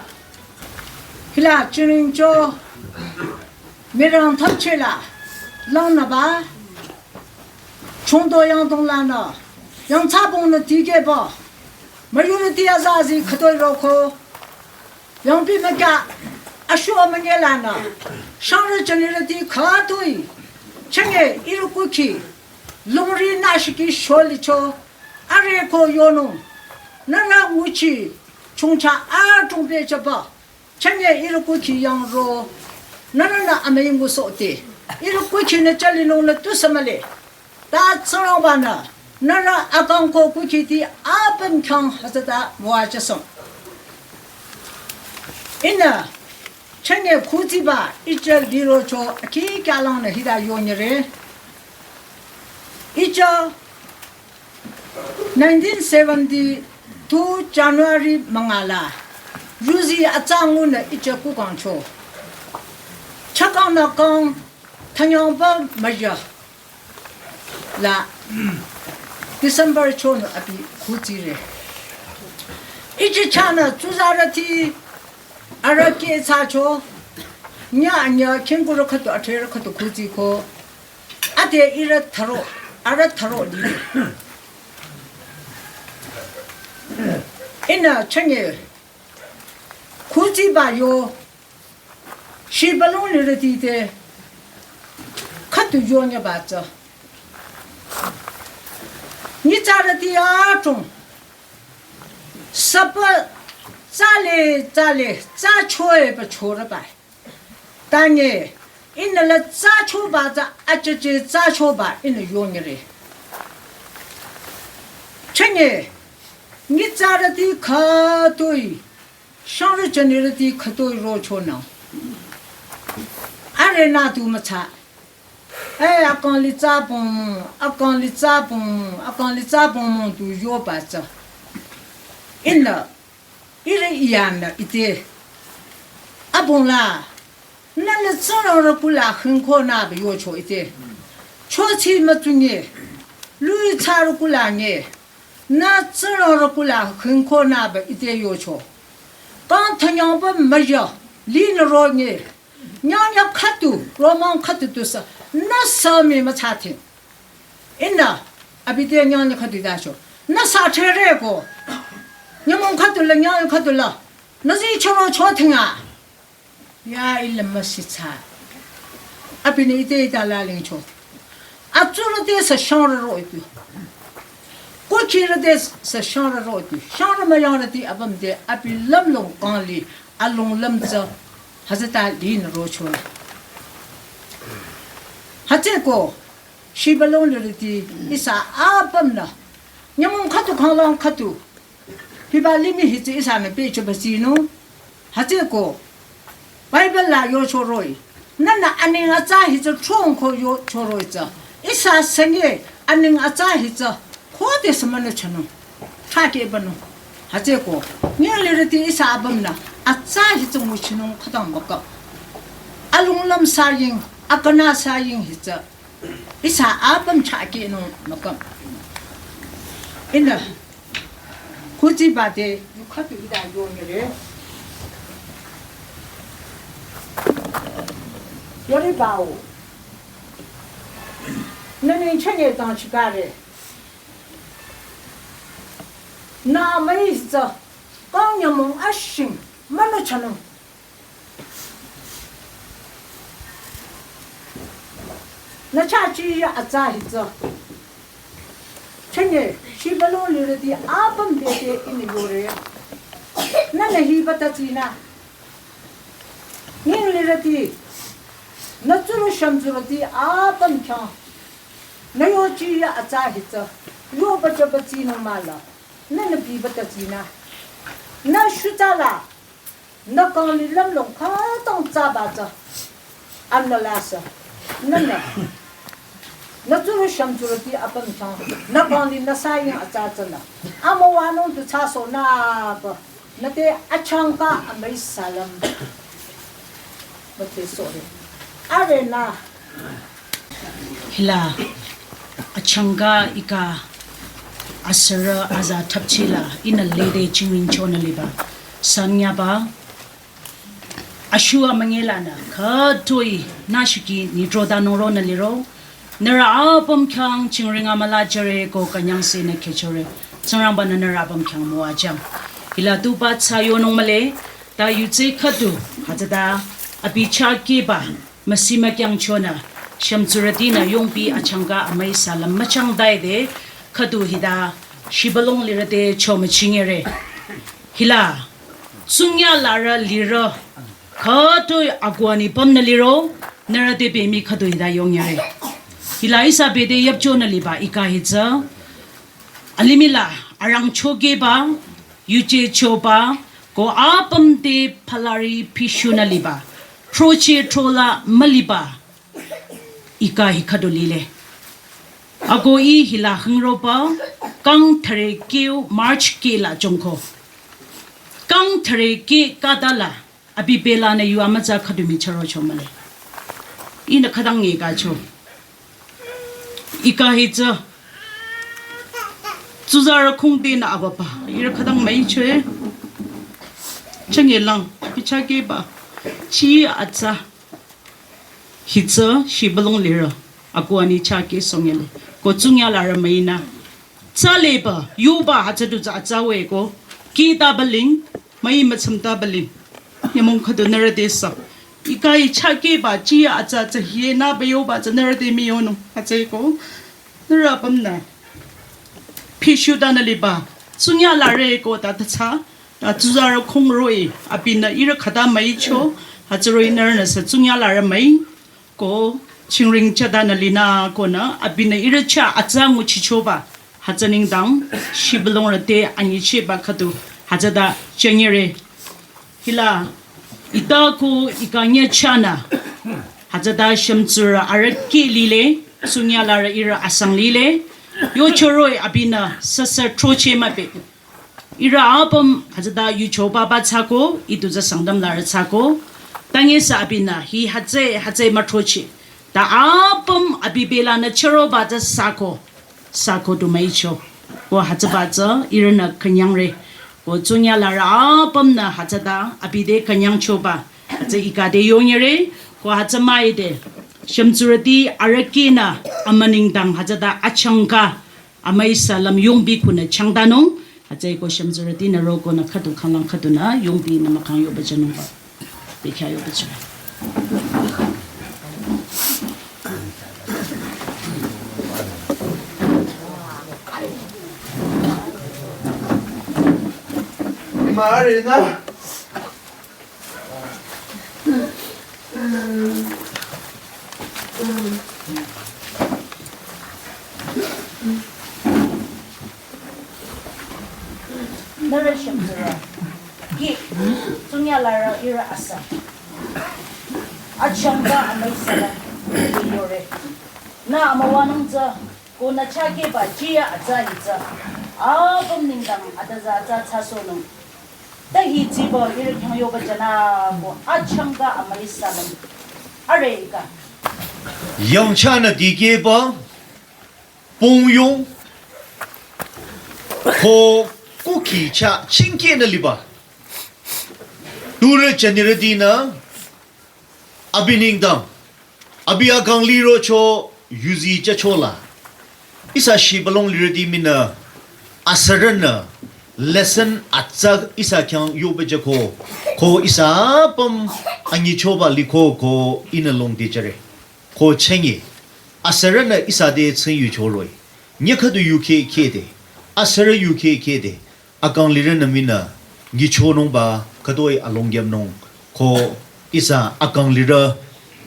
Hila chining cho, mirang thap chela, lang na ba. Chungdo yangdong lanü, yangthsabong nü dikehba, müyurüti azazi khütoi roko, yangpi mükya, ashuwa münye lanü, shangrü jünirüti khütoi, chenge ihrü kukhi, lungri nashiki sholicho, areko yonung, nührü nguchi, chungcha adrong pehjüba, Chünye ihrü kukhi yang ro, nührünü amüi ngusohti, ihrü kukhi nü chali nung nü tusü mühle. Ta Tsingrangba nü, nührü akang ko kukhiti apüm khyang hütsüta müwajüsohng. Ihnü, chünye khuziba ichal dirocho akhi kyalang nü hita yonyire. Icha nineteen seventy-two January mangala, yuzi atsangu na icha kukangcho. Chakang na kang, tanyangba maya. La, December cho na abi kuzire. Ichi chana tsuzarati, arake tsacho, nya nya, kengura khatu, athera khatu kuzi ko, ate ira tharo, ara tharo di. Ina chanye, kuzi ba yo, shi balong lirati te, khatu yo nya ba tsa. Ni tsarati atung, sapa tsale, tsale, tsa choe ba chora ba. Tanye, ina la tsa cho ba tsa, acheche tsa cho ba, ina yo nyere. Chanye, ni tsarati khatoi, shangre chanirati khatoi ro cho na. Are na tu ma tsa. Eh, akang li tsa pong, akang li tsa pong, akang li tsa pong mong tu yo ba tsa. Ina, ire iyan na ite. Abong la, na le tsarang ra kula heng ko na ba yo cho ite. Cho chi ma tsunye, lui tsa ra kula nye, na tsarang ra kula heng ko na ba ite yo cho. Kang tanyangba maya, li na ro nye. Nyanya khatu, romang khatu tu sa, na sa mi ma cha ting. Ina, abi te nyanya khatu da cho. Na sa chere ko. Nyamong khatu la, nyanya khatu la. Na zi choro cho ting a. Ya ila ma si cha. Abi ni ite ita la ling cho. Atsuro te sa shangre ro itu. Kuchire te sa shangre ro itu. Shangre ma yangre ti abam te abi lam long kang li. Along lam tsa, hazata lin ro cho. Hate ko, shi balong lirati, isa apam na. Nyamong khatu khanglang khatu. Piba limi hi tsi isa na pe cho ba tsi no. Hate ko, Bible la yo cho roi. Nana aning atsa hi tsa trong ko yo cho roi tsa. Isa sanye aning atsa hi tsa. Khode samano chano. Thake bano. Hate ko. Nge lirati isa abam na. Atsa hi tsa mu chino khatang baka. Alung lam sa ying, akana sa ying hi tsa. Isa abam thake no makam. Ina. Kuzi ba te, yu khatu ida yo nyere. Yore bao. Nani chanye tang chikare. Na mai za, kang nyamong ashing, mano chanong. Na cha chi ya atsa hi tsa. Chanye, shi balong lirati apam te te ini yore. Na na hi bata tsina. Ning lirati. Na tsuru sham tsurati apam khyang. Na yo chi ya atsa hi tsa. Yo bacha ba tsino mala. Na na bi bata tsina. Na shuta la. Na kang li lam long khatang tsa ba tsa. Am na la sa. Na na. Na tsuru sham tsurati apam chang. Na kang li na sa ying atsa tsa na. Amo wa nong tu tsa so na ba. Na te achangka amai salam. Ba te so re. Are na. Hila, achangka ika asara aza thapchila ina lede chingwing chona liba. Sanyaba, ashu amangela na, khatoi, na shiki, ni droda noro na liro, nara apam khyang chingring amala jare ko kanyang se na kechore, Tsingrangba na nara apam khyang mo ajang. Hila tu ba tsa yo nong male, ta yu tse khatu, hata da, abi cha ke ba, Masi makyang chona, sham tsurati na yongpi achangka amai salam machang dai de, khatu hida, shi balong lirate cho machingere. Hila, tsunya lara lira, khatu akwani pam na liro, narate bemi khatu hida yongyere. Hila isa bede yap chona liba ika hitsa, alimila, arang choke ba, yuje cho ba, ko apam te phalari pishu na liba, troche trola maliba, ika hi khadolile. Ako ih hila hangro pa, kang thare keu March ke la jongko. Kang thare ke kada la, abi bela na yu amaza khadumi charo cho male. Ih na khadang nge ka cho. Ika hi tsü. Tsuzarü khungde na abapa. Ira khadang mai cho e. Chang ye lang. Picha ke ba. Chi atsa. Hi tsü, shi balong lirü. Ako ani cha ke song ele. Ko tsungya larü mai na. Tsa leba, yuba, hütsü du tsü atsa we ko. Ki ta baling, mai macham ta baling. Nyamong khadu nara de sa. Ika i cha ke ba, chi ya atsa atsa hie na ba yo ba tsü nara de mi yo no. Hütsü ko. Nara pam na. Pishu ta na liba. Tsungya larü ko ta ta cha. Ta tsuzarü khung roi. Abi na ira khada mai cho. Hütsü roi nara na sa tsungya larü mai. Ko, chingring chada na lina ko na, abi na ira cha atsa nguchicho ba, hütsü nengdang, shi balong rü te anyiche ba khadu, hütsü da chanyere. Hila, ita ko ika nya cha na, hütsü da shemtsurü arüh ke lile, tsungya larü ira asang lile, yo choroi abi na, sasa troche ma pe. Ira apüm hütsüta yucho baba tsako, itu tsü Sangtam larü tsako. Tange sa abi na, hi hütsü, hütsü matrochi. Ta apüm abi bela na chero ba tsü sako. Sako du maicho. Ko hütsü ba tsü, ira na kanyang re. Ko tsunya larü apüm na hütsüta, abi de kanyang cho ba. Hütsü ika de yonye re. Ko hütsü mai de. Shemtsurüti arüh ke na, amanengdang hütsüta achangka. Amai salam yongbi kuna changdanung. Hütsü ko shemtsurüti na roko na khadu khanglang khadu na yongbi na makang yo bajanung ba. Bekya yo bajanung. Marina. Nührü shümtsürü. Ki, tsunya larü ihrü asa. Achangka amai sala. Yore. Na amawanung tsü. Ko na chakeba jiya atsa hi tsü. Apüm nengdang ataza atsa tsasonung. Ta hi tsiba ihrü khyang yoba jana ko achangka amai salam. Are ka. Yangchana dikehba, pongyong, ko kuki cha chingkeh na liba. Turü chanirüti na, abi nengdang, abi akang lirocho yuzi chachola. Ihsa shibülung lirüti mina asürünü lesson atsa ihsa khyang yoba jüko, ko ihsa apüm anyichoba liko ko ihnü longdi jüre. Ko chenge, asürünü ihsa te tsing yuchoroi. Nyekhüdu yukheh kheh de, asürü yukheh kheh de, akang lirünü mina nyichonungba khütoi alongyamnung ko ihsa akang lirü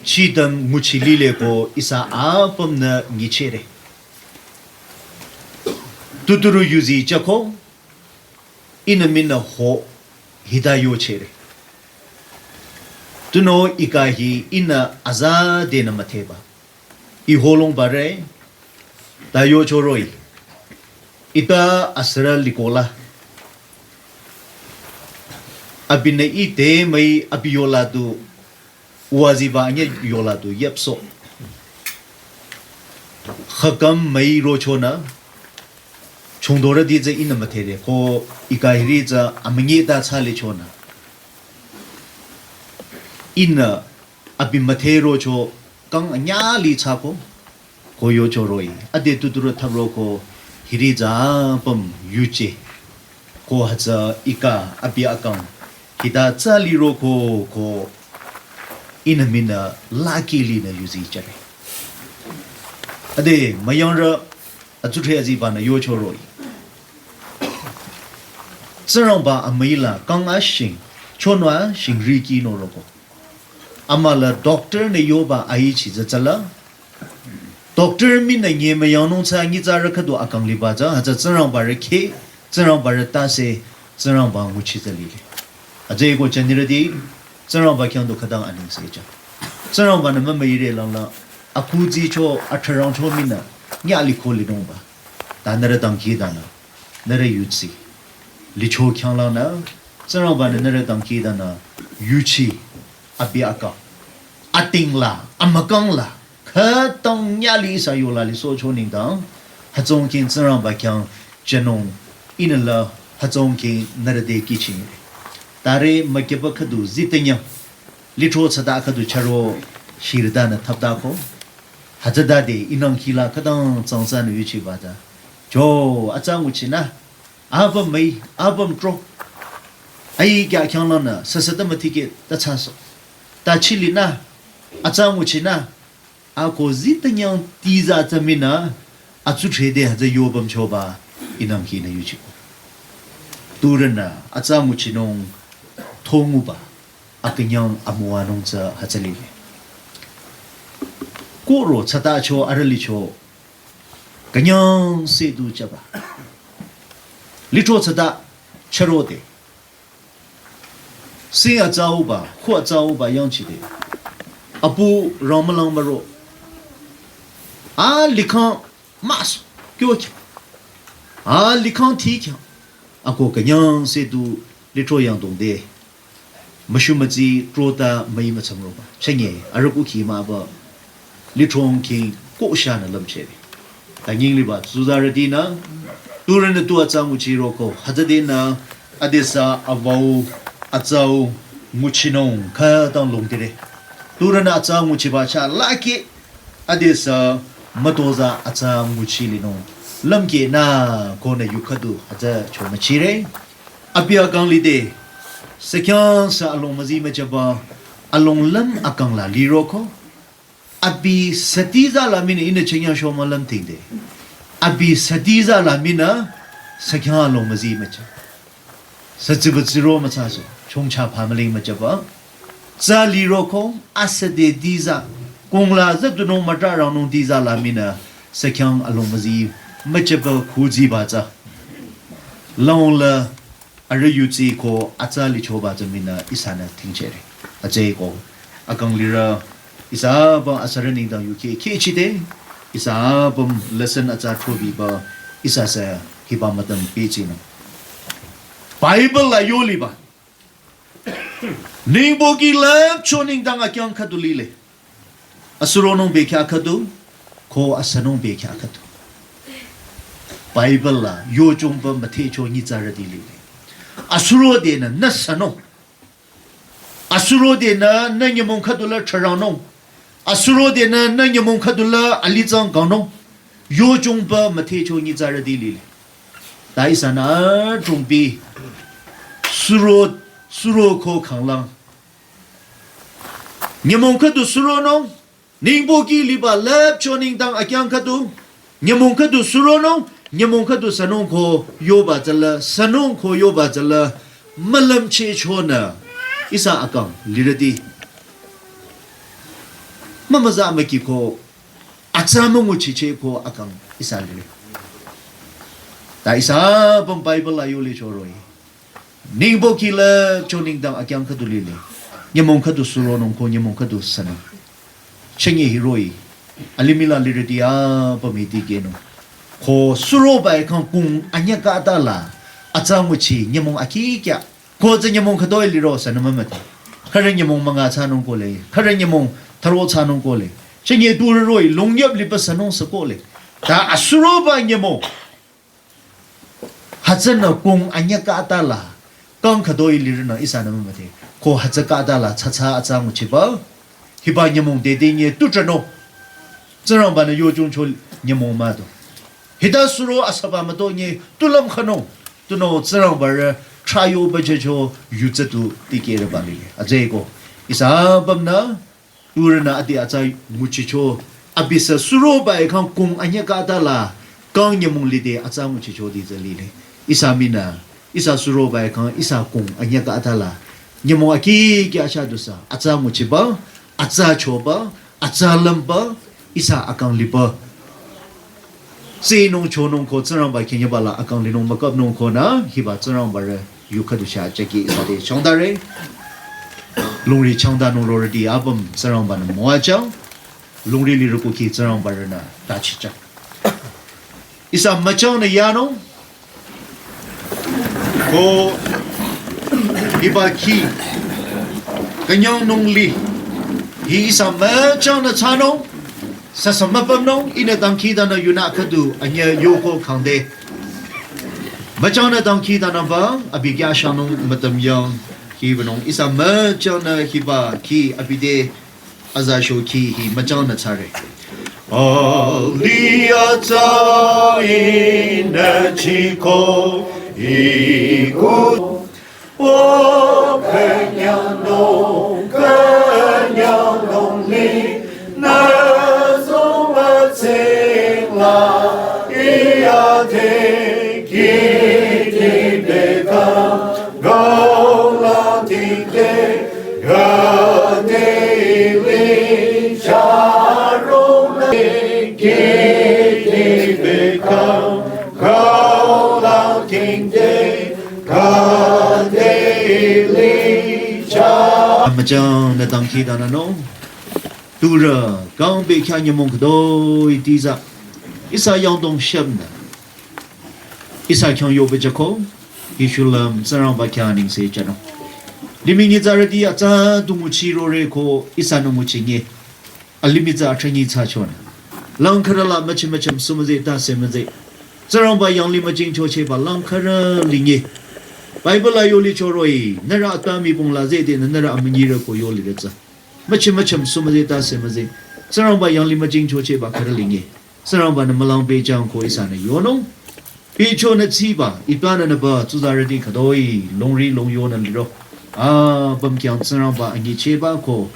chidam nguchi lile ko ihsa apümnü nyichehre. Tuturu yuzi chako ihnü mina ho hita yochehre. Tunüo ika hi ihnü aza denü müthehba. Ih holongbare, ta yochoroi. Ita asürü likola. Abinü ite mai abi yola du, uwaziba anye yola du, yepso. Khakam mai rochonü, chungdorüti tsü ihnü müthehre, ko ika hiri tsü amünyi ta tsale chonü. Ihnü abi müthehrocho kang anyali tsako, ko yochoroi. Ade tuturü thabroko hiri tsü apüm yuje. Ko hütsü ika abi akang hita tsü liroko ko ihnü mina laki linü yuzi jüre. Ade müyangrü atsudhre azibanü yochoroi. Tsingrangba amüila kang ashing, chonü ashing riki noroko. Amüla doctor nü yoba aichi tsü tsüla. Doctor minü nye müyangnung tsü nyitsarü khüdu akang liba tsü, hütsü Tsingrangbarü kheh, Tsingrangbarü tase, Tsingrangba nguchi tsü lile. Hütsüeko chanirüti, Tsingrangba khyang du khütang anengse cha. Tsingrangbanü mümüire langla, akhuzicho, atharangcho minü, nyah liko linungba. Ta nührü dangkhidangnü, nührü yudsi licho khyanglangnü, Tsingrangba-nü nührü dangkhidangnü, yuchi, abi akang, atingla, amakangla, khütang nyah li ihsa yola lisohcho nengdang, hütsüongkhing Tsingrangba khyang jünung, ihnü la hütsüongkhing nührü te kihching. Tare mükyaba khüdu zitanyang, litro tsüta khüdu chüro shirütanü thaptako. Hütsütade inang hila khütang tsangsanü yuchiba ta. Cho, atsa nguchinü, apüm müi, apüm tro. Ai kya khyanglangnü, süsüta mütike, ta thsaso. Ta chilinü, atsa nguchinü, ako zitanyang tiza tsaminü, atsu threde hütsü yobam choba, inang hinü yuchiko. Turünü, atsa nguchinung, thonguba, akünyang amüwanung tsü hütsü lile. Koro tsütacho arülicho, künyang sedu chaba. Litro tsüta chürode. Sing atsauba, khu atsauba yangchide. Apu ramalang maro. A likhang mas, kyo kya. A likhang thi kya. Ako künyang sedu litro yangdongde. Müshu mütsi trota müi mütsamroba. Chenge, arüku khi maba. Litro ongkhing ko shanü lümcheh. Ta nying liba, tsuzarütinü, turünü tu atsa nguchiroko, hütsüdenü, adesü avau, atsau, nguchinung, khütang longdire. Turünü atsa nguchiba cha laki, adesü, mütoza atsa nguchi linung. Lümkehnü, konü yu khüdu, hütsü cho müchire. Abi akang lide, sükhyang sü along müzi müchaba, along lüm akang la liroko. Abi sütiza la minü ihnü chengya shoma lümtingde. Abi sütiza la minü sükhyang along müzi mücha. Sütsiba tsiro mütsaso, chongcha pamaling müchaba. Tsü liroko, asüde diza, kongla züdunung mütra rangnung diza la minü, sükhyang along müzi müchaba khuziba tsü. Long la arüh yudsi ko atsa lichoba tsü minü ihsanü tingchere. Atsüko, akang lirü, ihsa apüm asarü nengdang yuki, kichide, ihsa apüm lesson atsa throbiba, ihsa sü hiba mütam pichinü. Bible la yoliba. Ningbo ki lüpcho nengdang akyang khüdu lile. Asuronung bekya khüdu, ko asanung bekya khüdu. Bible la, yochongba müthecho nyitsarüti lile. Asurodenü, nü sanung. Asurodenü, nü nyümong khüdu la charangnung. Asurodenü, nü nyümong khüdu la alitsang kangnung. Yochongba müthecho nyitsarüti lile. Ta ihsanü chongbi, suro, suroko khanglang. Nyümong khüdu suronung, ningbo ki liba lüpcho nengdang akyang khüdu, nyümong khüdu suronung, nyümong khüdu sanung ko yoba tsüla, sanung ko yoba tsüla, mülümcheh chonü, ihsa akang, lirüti. Mümüza müki ko, atsa münguchicheh ko akang, ihsa lirü. Ta ihsa apüm Bible la yoli choroi. Ningbo ki lüpcho nengdang akyang khüdu lile. Nyümong khüdu suronung ko nyümong khüdu sanung. Chenge hiroi. Alimih la lirüti apüm hiti kehnung. Ko suroba ekhang kung anyüh khüta la. Atsa nguchi nyümong akikya. Ko tsü nyümong khütoi liro sanung mümüte. Khürü nyümong münga thsanung ko le. Khürü nyümong thüro thsanung ko le. Chenge turüroi longyap liba sanung sü ko le. Ta asuroba nyümong. Hütsünü kung anyüh khüta la, kang khütoi lirünü ihsanü mümüte. Ko hütsü khüta la tsatsa atsa nguchiba. Hiba nyümong dede nye tu tranung. Tsingrangba-nü yochongcho nyümong mah do. Hita suro asaba müto nye tu lümkhanung. Tunüo Tsingrangba rü trayoba jücho yutsü tu tikehreba lile. Atsüko. Ihsa apümnü Turünü adi atsa nguchicho, abisü suroba ekhang kung anyüh khüta la, kang nyümong lide atsa nguchicho di tsü lile. Ihsa minü, ihsa suroba ekhang ihsa kung anyüh khüta la, nyümong akikya sha dusü, atsa nguchiba, atsa choba, atsa lümba, ihsa akang liba. Tsinung chonung ko Tsingrangba künyangba la akang linung mükapnung konü, hiba Tsingrangba rü yu khüdu sha cheki ihsa te changdare. Lungri changdanung lorüti apüm Tsingrangba-nü müwajüng. Lungri lirü kuki Tsingrangba rünü tachichang. Ihsa müchangnü yanung, ko hiba khi künyangnung li, hi ihsa müchangnü thsanung, sasa müpümnung, ihnü dangkhidanü yunü khüdu anyüh yoko khangde. Müchangnü dangkhidanüba, abi kyashanung mütüm yang, hibanung ihsa müchangnü hiba khi abi te aza shokhi hi müchangnü thsare. Aliyah tsü ihnü chiko iku. O künyangnung, künyangnung li, nü zong mütsingla, iya te kiti bekam. Gaulang tingte, gade ili charong, kiti bekam. Gaulang tingte, gade ili cha. Müchangnü dangkhidanünung. Turü, kang bekhyah nyümong khüdoi tiza. Ihsa yangdong shemnü. Ihsa khyang yoba jüko, hi shulüm Tsingrangba khyang ningse jünung. Limih nyitsarüti atsa du nguchi rore ko ihsanü nguchi nye. Alimih tsü atranyi thsachonü. Lang khürü la müchi müchüm sumüze tase müze. Tsingrangba yanglih müjingchochehba lang khürü li nye. Bible la yoli choroh-i, nührü atpa mibong la zede nü nührü amünyirü ko yolire tsü. Müchi müchüm sumüze tase müze. Tsingrangba yanglih müjingchochehba khürü li nye. Tsingrangbanü mülang pehjüng ko ihsanü yonung. Pehchonü tsiba, ipanü nüba, tsuzarüti khüdoi, longri longyonü liro. Apüm khyang Tsingrangba anyichehba ko.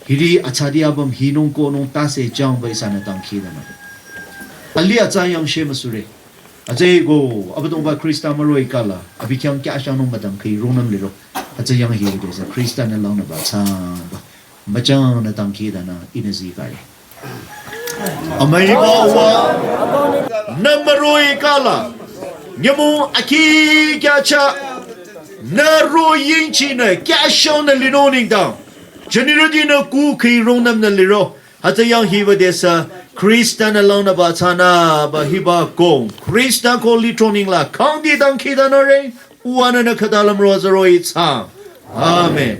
Hiri atsadi apüm hinung konung tase jüngba ihsanü dangkhidanü. Aliyah tsü yang shemüsure. Atsü ko, Abüdongba Khrista müroh-i kala, abi khyang kyashanung müdang khi rungnüm liro. Atsü yang hi desa, Khristanü langnüba thsaba. Müchangnü dangkhidanü ihnü zikare. Amüiba Uwa, nü müroh-i kala, nyümong akhi kyacha, nü roh yingchinü kyashangnü linung nengdang, jünirütinü kukhi rungnümnü liro, hütsü yang hiba desa, Khristanü langnüba thsanüba hiba kong, Khrista ko litro nengla, kangdi dangkhidanüre, Uwanü nü khüta lümro züroh-i thsa. Amen.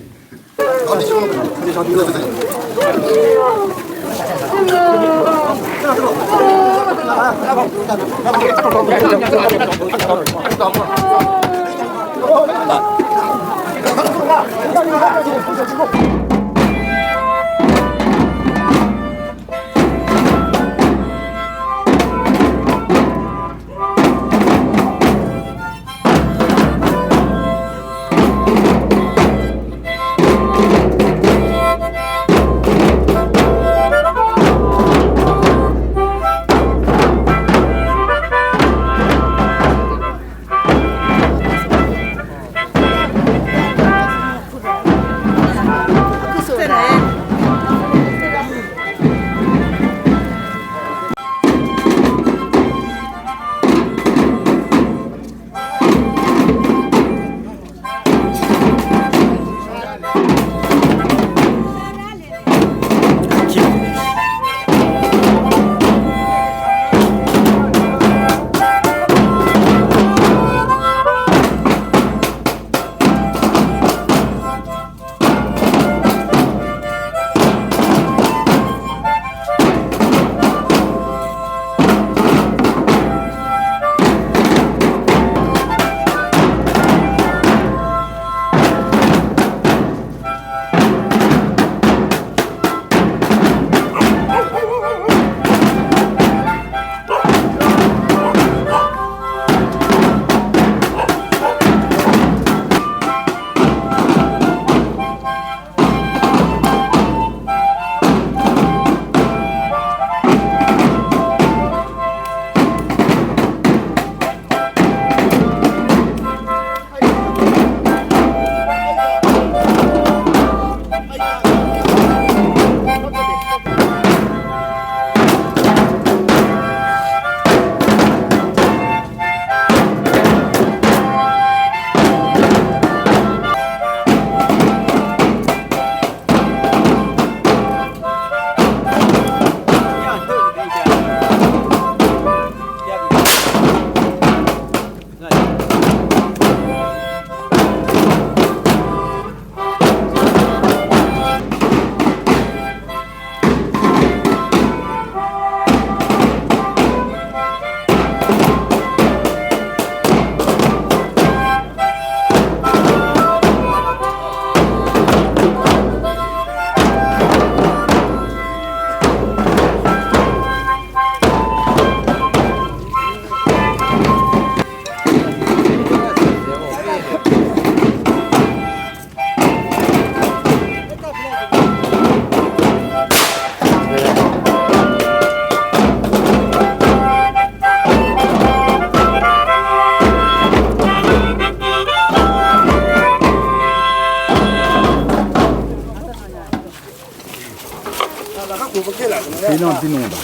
Pinang pinung da.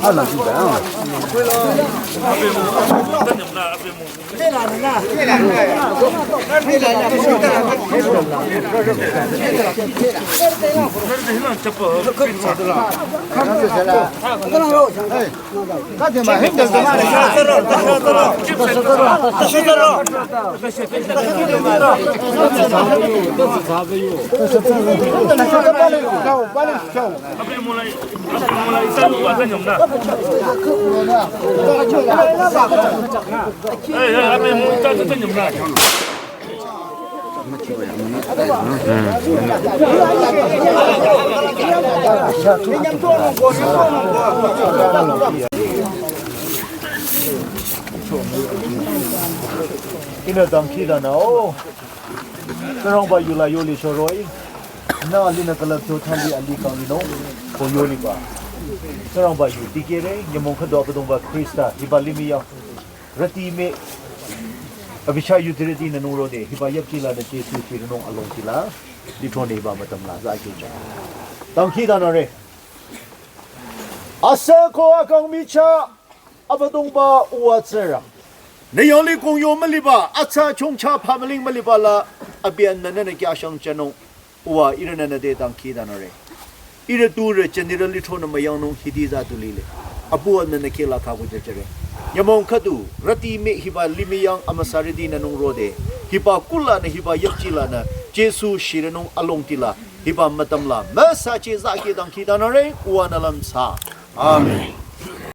Ala ji da. Ihnü dangkhidangnang o, Tsingrangba yula yoli shoroi, nü alinü külüpcho thali ali kanglinung, ko yoliba. Tsingrangba yu dikehre, nyümong khüdu Abüdongba Khrista, hiba limih yang, rüti mii, abi chah yutirüti nü nungrode, hiba yüpjila nü Jisu shirinung alongtila, lithro nü hiba mütüm la, za kihcha. Dangkhidangnangre. Asa ko akang michah, Abüdongba uwa Tsingrang. Nü yoli kongyo müliba, atsa chongcha pamaling müliba la, abi anmünü nü kya shang chanung, uwa ihrünü nü te dangkhidangnangre. Ihrü turü chanirü lithro nü müyangnung hidi za tu lile. Apu anmünü kela khaku jajare. Nyümong khüdu, rüti mii hiba limih yang amüsarüti nü nungrode. Hiba kulanü hiba yüpjila nü, Jisu shirinung alongtila. Hiba mütüm la, müsa che za kih dangkhidangnangre, uwa nü lümsa. Amen.